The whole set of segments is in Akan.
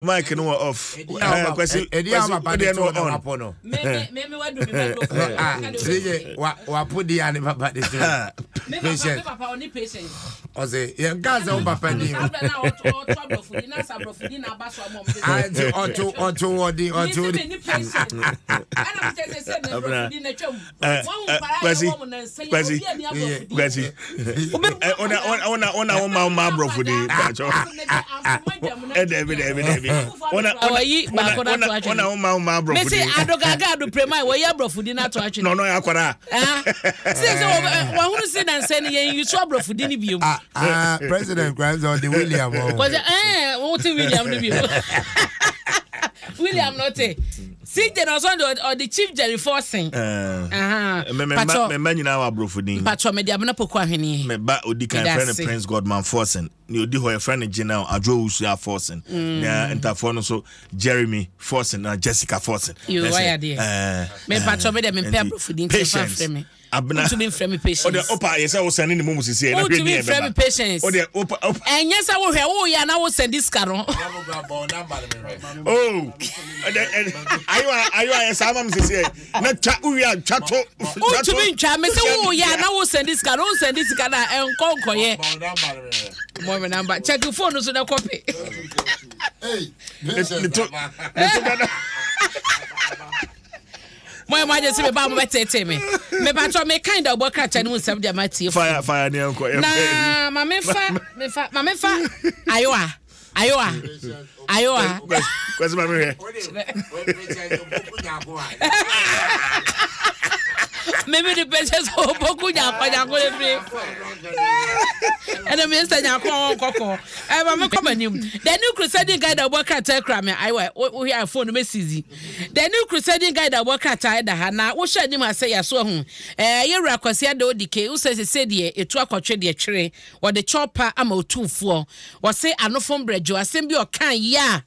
Mic no wɔ off. Eh, Kwasi, Ɛdi a Kwasi, papa de wodeɛ no to wɔ na on. wapo no. Me me me me wadu me ma brofo. Ah, tiri wa wapo di a ne papa de to. Me papa me Patient. papa ɔne patience. Ɔsɛ yɛn kaa sɛ wo papa din. Saa bɛ na ɔtɔ ɔtɔ abrɔfo di na sa abrɔfo di na aba so ama ɔmo de. Ah, nti ɔto ɔto wɔ din Me ɔto se me di. ni patience. Ɛna me sɛ sɛ sɛ me abrɔfo di na twam. Eh, Wɔn eh, nkwaraa yɛ Kwasi, wɔn na nsa yi Kwasi, obi ani abrɔfo di. Kwasi. Eh, ona ona ona ona wo ma wo ma aborɔfo din pakyɛ. Eh, dabi dabi dabi. Ona ona Wɔyi baako na ona ato atwene. ona wo ma wo ma aborɔfo Mese din. adogaga adoprema wɔyi aborɔfo di na ato atwene. Na ɔno yɛ akwaraa. Ah, sɛ sɛ wɔhunu se nansɛ no yɛn yusu aborɔfo di no biom. Ah, ah, president kura sɛ ɔde William ɔ. Kɔsɛ ɛɛ wote William no biom. William no te. CJ na ɔsɔn de ɔde Chief Jerry Forson. Mɛmɛ mɛmɛ nyinaa wɔ aborɔfo din. Mpatwɔ mɛde abena poku ahweneɛ. Mɛ ba odi kan fɛ no Prince Godman Forson. Ne odi hɔ yɛfrɛ no Janelle Adwo Owusu Forson. Mm. Na ntafoɔ no so Jeremy Forson na Jessica Forson. Yo wayɛ adeɛ. Mepatwɔ me deɛ mempɛ aborɔfo din nti ɛfa mfrɛ me. Abena. Wotumi mfrɛ me patience. Ɔdeɛ opa yɛ sɛ wosɛne ne momu sisi ɛna hwɛ ni Wotumi mfrɛ me patience. Ɔdeɛ opa opa. Ɛnyɛ sɛ wohwɛ woyɛ ana wosɛnde sika no. Oh. Ɛdɛ ɛdɛ ayo ayo ayɛ saa ma me sisi ɛ na twa wowie a twa to. Wotumi ntwa me sɛ woyɛ ana wosɛnde sika no wosɛnde sika no a ɛnkɔ nkɔyɛ. Mɔ me namba check phone so na kɔpe. Ne to ne to dada. Mo yɛ mo agye sɛ meba mo bɛtete me. Mepatɔ me kind of bɔ krataa no mu nsɛm de ama tie. Fire fire ne ɛnkɔ. Na ma me fa me fa ma me fa ayowa ayowa ayowa. Kwasi ma me hwɛ. Mimi de pɛsɛ sɛ ɔbɔku nyakɔ nyakɔ de firi. Ɛna mi sɛ nyakɔ ɔwɔ nkɔkɔ. Ɛma me kɔ m'anim. The new crusading guide a ɔbɔ krataa kura me ayowa wohwɛ phone no mɛ The New Crusading Guide a wɔbɔ krataa da ha, na wohwɛ anim ha sɛ yɛaso ahu. Ɛɛ, yɛn Wura Kwasi Addo Odike, wo sɛ sese deɛ etu akɔtwe deɛ twere, wɔde kyɛw pa ama otumfoɔ. Wɔse anofo mbrɛdwo, asɛm bi ɔkaa yɛ a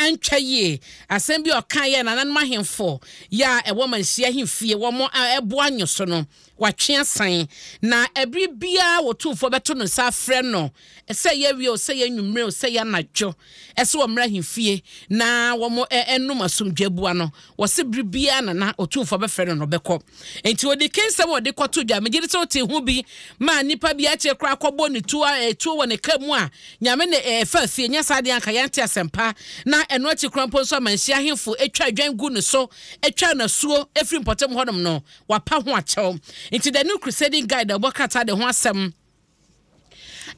antwa yie, asɛm bi ɔkaa yɛ a nananom ahemfo yɛ a ɛwɔ Manhyia ahemfie wɔn ɛboa nyo so no, Watwe asan, na ɛbere biara Otumfoɔ bɛto no nsa afrɛ no, sɛ ɛyɛ awia o, sɛ ɛyɛ anwummere o, sɛ ɛyɛ anadwo, sɛ wɔmmra ahemfie na wɔnnom asomdwoe abua no. Wɔse bere biara na na Otumfoɔ bɛfrɛ no na ɔbɛkɔ. Enti ɔde ke nsɛm a ɔde kɔto dwa. Megye di sɛ wotee ho bi maa nnipa bi akyire koraa kɔbɔ ne tuo, tuo wɔ ne kaa mu a Nyame na ɛfa fie. Nyɛ saa deɛ anka yɛnte asɛmpa. Na ɛno akyi koraa mpo nso amanhyia ahemfo twa adwan gu ne so, twa no asuo firi mpɔtam hɔnom no. Wapa ho akyɛw. Nti The New Crusading Guide a ɔbɔ krataa de ho asɛm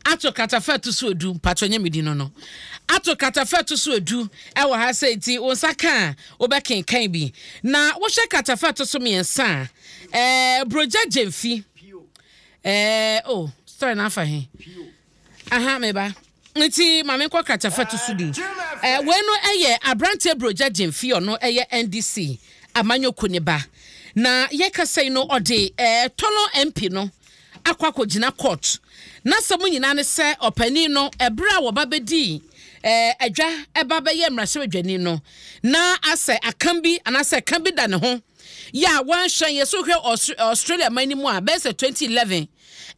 ato kratafa ɛto so edu, mpakyɛ nyɛ me din no no, ato kratafa ɛto so edu ɛwɔ ha sɛ nti wo nsa ka a wobɛkenkan bi. Na wohwɛ kratafa ɛto so mmiɛnsa a, ɛɛ Brogya Gyamfi, ɛɛ oh, story no afa he? Aha, me ba. Nti ma menkɔ kratafa to so du. Eh, wei no yɛ aberanteɛ Brogya Gyamfi, ɔno yɛ NDC amanyɔkuo ne ba. Na yɛkasa yi no ɔde eh, Tolon MP no akɔ akɔgyina court. N'asɛm nyinaa ne sɛ ɔpanin no ɛberɛ a wɔba bɛdii eh, adwa ɛba bɛyɛ mmarahyɛbadwani no, na asɛ akam bi anaasɛ ɛka bi da ne ho yɛ a wɔanhwɛ yɛ so hwɛ Australia man no mu a bɛyɛ sɛ 2011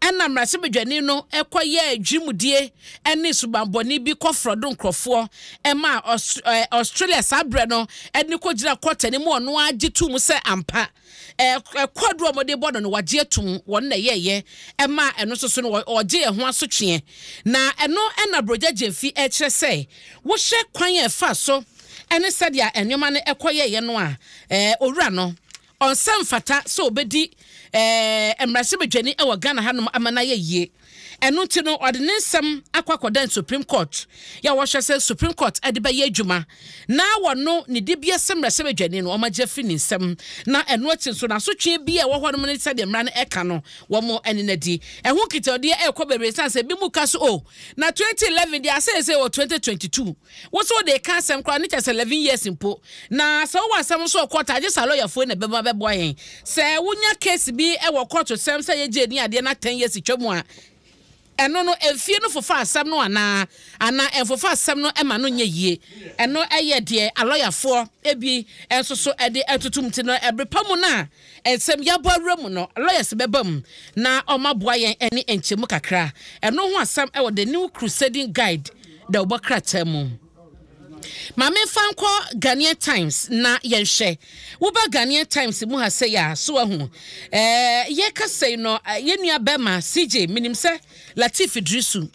ɛna mmarahyɛbadwani no kɔyɛɛ dwirimudie ne subanbɔne bi kɔfrɔdo nkurɔfoɔ ɛma Australia saa berɛ no ɛde no kɔgyina kɔɔte no mu ɔno ara gye to mu sɛ ampa ɛkɔduro a wɔde bɔ no no wagye atum wɔn na ɛyɛɛyɛ ɛma ɛno nso so no ɔgye ɛho asotweɛ na ɛno ɛna Brogya Gyamfi ɛkyerɛ sɛ wohyɛ kwan a ɛfa so ɛne sɛdeɛ nneɛma no ɛkɔyɛɛyɛ no a owura no Ɔnsɛ mfata sɛ ɔbɛdi mmarahyɛbadwani wɔ Ghana hanom ama no ayɛ yie. Ɛno nti no, ɔde ne nsɛm akɔ akɔdan Supreme Court yɛ a wɔhwɛ sɛ Supreme Court de bɛyɛ adwuma na wɔno ne dibea sɛ mmarahyɛbadwani no wɔagye afiri ne nsam. Na ɛno akyi nso n'asotweɛ bi a ɛwɔ hɔnom ne sɛdeɛ mmara no ɛka no wɔn ne no adi. Ɛho nkitahodie ɛrekɔ bebree sane sɛ ebi mu ka so o na 2011 deɛ asɛesɛe wɔ 2022. Wo nso wode reka asɛm koraa ne kyɛ sɛ 11 years mpo. Na sɛ wowɔ asɛm nso wɔ court a, agye sɛ alɔyafoɔ na ɛbɛba bɛboa yɛn. Sɛ wonya case bi wɔ court sɛm sɛ yɛgye ni adeɛ na 10 years twa mu a, ɛno no mfie no fofa asɛm no anaa? Anaa ɛmfofa asɛm no ma no nyɛ yie? Ɛno yɛ deɛ alɔyafoɔ bi nso so de atutum nti no ɛbere pa mu no a Nsɛm yɛabɔ awura mu no, lawyers bɛba mu na wɔaboa yɛn ne nkyɛmu kakra. Ɛno ho asɛm wɔ The New Crusading Guide dawubɔ krataa mu. Ma memfa nkɔ Ghanaian Times na yɛnhwɛ. Woba Ghanaian Times mu ha sei a, so wahu? Ɛɛ, yɛka sei no, yɛn nua bɛrima CJ, menim sɛ Latif Idrisu,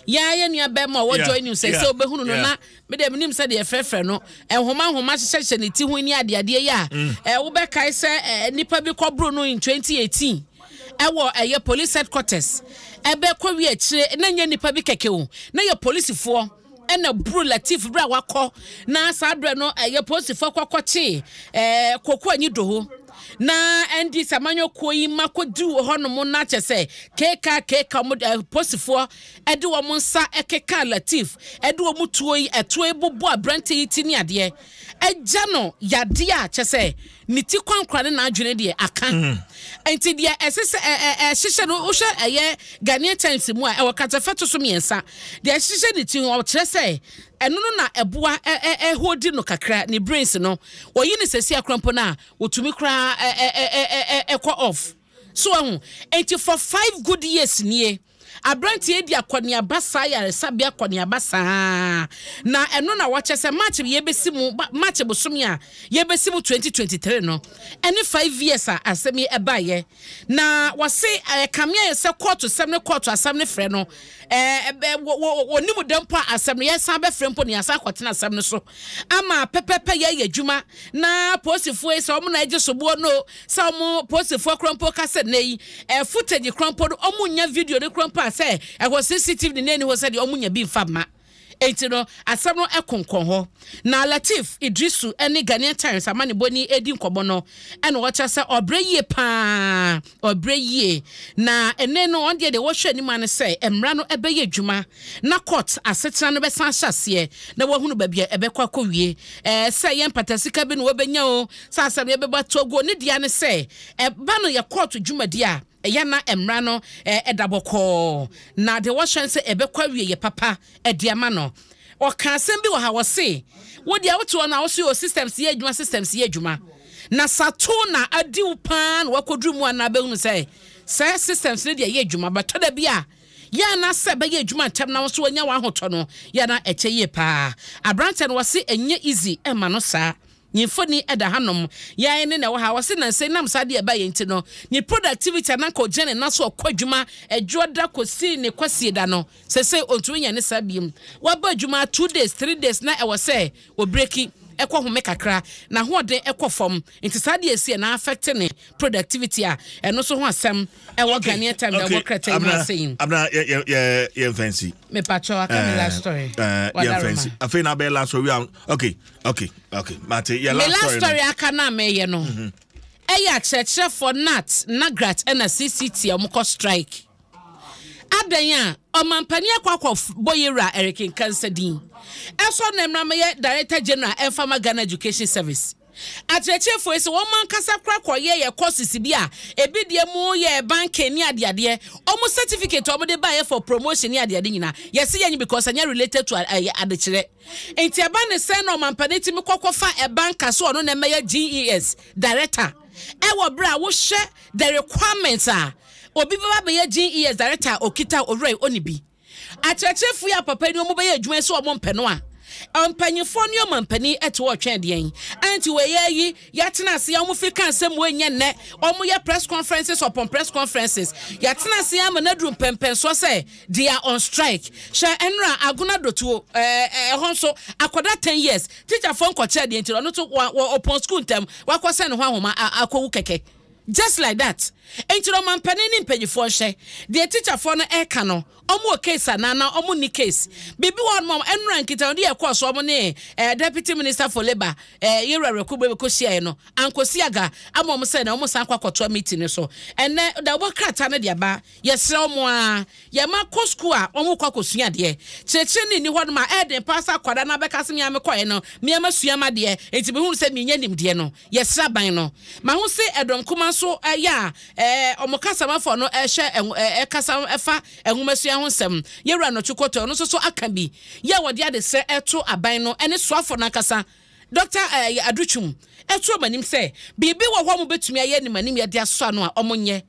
yɛn ara yɛn nua bɛrima a ɔwɔ Joy News sɛ sɛ wobɛhunu no na me deɛ menim sɛ deɛ yɛfrɛfrɛ no, nhoma nhoma hyehyɛhyɛ ne ti ho ne adeadeɛ yi a, ɛɛ, wobɛkae sɛ ɛɛ, nnipa bi kɔboro no in 2018 ɛwɔ ɛyɛ police headquarters, ɛbɛkɔ wie akyire na nyɛ nnipa bi kɛkɛ o, na yɛ polisifoɔ. Ɛna buru Latif berɛ a wakɔ na saa berɛ no ɛyɛ polisifoɔ kɔkɔkyee ɛɛ Koko Anyidoho na NDC amanyɔkuo yi ma kɔduru wɔ hɔnom na kyɛ sɛ keka keka wɔn ɛɛ polisifoɔ ɛde wɔn nsa ɛkeka Latif ɛde wɔn tuo yi ɛtuo yi bobɔ aberanteɛ yi ti ne adeɛ agya no yadeɛ a kyɛ sɛ ne ti kwankora ne n'adwene deɛ aka mm. nti deɛ ɛsɛ sɛ ɛhyehyɛ no wohwɛ ɛyɛ Ghanaian Times mu a ɛwɔ katafɛ to so mmiɛnsa deɛ ɛhyehyɛ ne ti ho ɔkyerɛ sɛ ɛno no na ɛboa ɛhodi no kakra ne brains no wɔyi ne sɛsi akora mpo no a wɔtumi koraa ɛkɔ off so ahu nti for 5 good years nie. Aberanteɛ yi di akɔneaba saa ayaresabea akɔneaba saa na ɛno na wɔkyɛ sɛ March yɛbɛsi mu March bosome a yɛbɛsi mu 2023 no ɛne 5 years a asɛm yi ɛbaeɛ na wɔse ɛkame ayɛ sɛ kɔɔto sɛm ne kɔɔto asɛm ne frɛ no ɛɛ wɔnim dɛ mpo a asɛm no yɛsan bɛfrɛ mpo ne yɛasan akɔtena asɛm no so ama pɛpɛpɛ yɛyɛ adwuma na polisifoɔ yi sɛ wɔn na agye soboɔ no Sɛ ɔmo posifoɔ koraa mpo ka sɛ nnɛ yi eh, footage koraa mpo no ɔmo nnya video no koraa mpo a sɛ ɛhɔ CCTV ne nni hɔ sɛdeɛ ɔmo nya bi mfa mma. Enti no asɛm no konkɔn hɔ. Na Lateef Iddrisu ne Ghanaian Times amanebɔni redi nkɔmmɔ no ɛna ɔkyerɛ sɛ ɔbrɛ yie paa, ɔbrɛ yie. Na ɛnnɛ no ɔno deɛ deɛ wɔhwɛ anim ara ne sɛ mmara no ɛbɛyɛ adwuma na court asetena no bɛsan ahyɛ aseɛ na wɔahunu baabi a ɛbɛkɔ akɔwie. Ɛɛ sɛ ɛyɛ mpatasika bi na wɔbɛnya o, Sɛ asɛm no yɛbɛbɔ ato agu ne dea ne sɛ ɛba no yɛ kɔɔto dwumadi a, ɛyɛ na mmara no da bɔkɔɔ, na deɛ wɔhyɛ no sɛ ɛbɛkɔ awieɛ papa de ama no. Ɔka asɛm bi wɔ ha, ɔse, Wo deɛ wote hɔ no a wose o systems yɛ adwuma, systems yɛ adwuma. Na sato na adi wo paa na wakɔduru mu a na abɛhunu sɛ sɛ systems no deɛ ɛyɛ adwuma, but tɔ da bi a yɛ a na sɛ ɛbɛyɛ adwuma ntɛm na wo nso wanya w'ahotɔ no, yɛ a na ɛkyɛ yie paa. Aberanteɛ no wɔse ɛnyɛ easy ɛmma no saa. Ne mfoni da hanom. Yɛn ne na ɛwɔ ha. Ɔse nansa yi nam saa adeɛ a ɛbaeɛ nti no, ne productivity a na anka ɔgyina ne nan so ɔkɔ adwuma Ɛdwoɔda kɔsi ne Kwasieda no, sesei ɔntumi nyɛ ne saa biom. Waba adwuma 2 days, 3 days na ɛwɔ sɛ ɔbreki kɔ home kakra, n'ahoɔden kɔ fam. Nti saa adeɛ a ɛsiiɛ no affect ne productivity a ɛno nso ho asɛm ɛwɔ Okay, Ghanaian Times okay. ɛwɔ krataa yi mu Abena, ase yi. Abena, yɛ yɛ yɛ yɛ mfɛnsi. Mepakyɛw aka me last story. Yɛ Wadaroma. mfɛnsi. Afei na abɛyɛ last story. We are okay, okay, okay. Mate, yɛ Me last last story. story aka no a meyɛ no ɛyɛ akyerɛkyerɛfoɔ NAT, NAGRAT ɛna CCT a wɔkɔ strike. Adɛn a ɔmampanin akɔ akɔ bɔ yɛwura Eric Nkansah din ɛsɔ na mmra mɛyɛ Director General ɛmfa ma Ghana Education Service. Akyerɛkyerɛfoɔ yi sɛ wɔn ankasa kora kɔyɛ yɛ courses bi a ebi deɛ mu yɛ banking ne adeadeɛ, wɔn certificate a wɔn de baeɛ for promotion ne adeade nyinaa yɛse yɛnye because ɛnyɛ related to ɛyɛ adekyerɛ. Nti ɛba ne sɛn na ɔmampanin tumi kɔ kɔfa ɛba nka sɛ ɔno na ɛmɛyɛ GES director ɛwɔ berɛ a wohwɛ the requirements a obi bɛba abɛyɛ GES director a okita owura yi ɔnni bi. Akyerɛkyerɛfo yi a papa yi ne wɔn bɛyɛ adwuma yi sɛ wɔn mpɛ no a, mpanyinfoɔ ne ɔmampanin te hɔ retwɛn deɛn? Anti wei yɛ yi, yɛatena ase a wɔn firi ka asɛm wei nyɛ nnɛ, wɔn yɛ press conferences upon press conferences, yɛatena ase ama no aduru mpɛmpɛnsoɔ sɛ they are on strike. Hwɛ ɛnora Agona Dotuo, ɛɛ ɛhɔ nso akwadaa 10 years, teacherfoɔ nkɔkyerɛ deɛ nti no ɔno nso wɔ wɔ ɔpɔn school ntɛm, wakɔsɛn ne ho ahoma akɔwu kɛkɛ. Just like that. Nti no ɔmanpanin ne mpanyinfoɔ nhwɛ deɛ teacherfoɔ no ɛka no, ɔmo wɔ case anaa na ɔmo nni case. Biribi wɔ hɔnom a ɛnora nkitahodie a ɛkɔɔ so ɔmo ne eh, Deputy Minister for Labour eh, Yewura Wereko Bebe kɔhyiaeɛ no, ankɔsi aga ama ɔmo sɛ na ɔmo san kɔ akɔtoa meeting no so. Ɛnnɛ dawubɔ krataa no de aba, yɛsrɛ ɔmo ara, yɛn mma kɔ sukuu a ɔmo kɔ akɔsua adeɛ. Kyerɛkyerɛni nni hɔnom a ɛyɛ den paa sɛ akwadaa no abɛka sɛ me ara mekɔeɛ no, me ara masua m'adeɛ, nti mehunu sɛ mennya nimdeɛ no. Yɛsrɛ aban no ma ho se ɛdɔm kuma nso yɛ a wɔn kasamafo no hwɛ ɛkasa fa nwomasua ho nsɛm. Yɛwura Nɔtwe Kotoi ɔno nso so aka bi yɛ a wɔde adesrɛ ɛto aban no ne soafo no ankasa Dɔkta Adutwum ɛto wɔn anim sɛ biribi wɔ hɔ a wɔbɛtumi ayɛ anim anim yɛde asɔ ano a wɔnyɛ.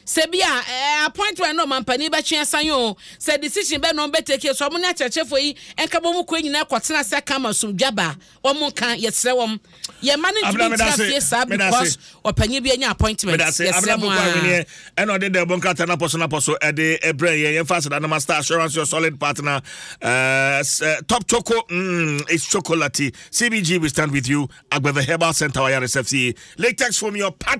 Sɛ bi a eh, appointment na ɔmampanin bɛtwe asan o, sɛ decision bɛ na wɔn bɛ take so wɔn ne akyerɛkyerɛfoɔ yi nka bɔ mu kɔ nyinaa kɔtena ase aka ama asomdwe aba. Wɔn nka, yɛsrɛ wɔn. Yɛn mma no ntumi ntena fie saa because ɔpanyin bi anya appointment. Yɛsrɛ mo ara. Ɛna ɔde dɛbɔ nkrataa no apɔso no apɔso ɛde ɛbrɛ yɛn. Yɛmfa aseda no ma Star Assurance, your solid partner. Top Choco, it's chocolate. CBG, we stand with you. Agbeve Herbal Center, Wayare Sefie. Latex from your part.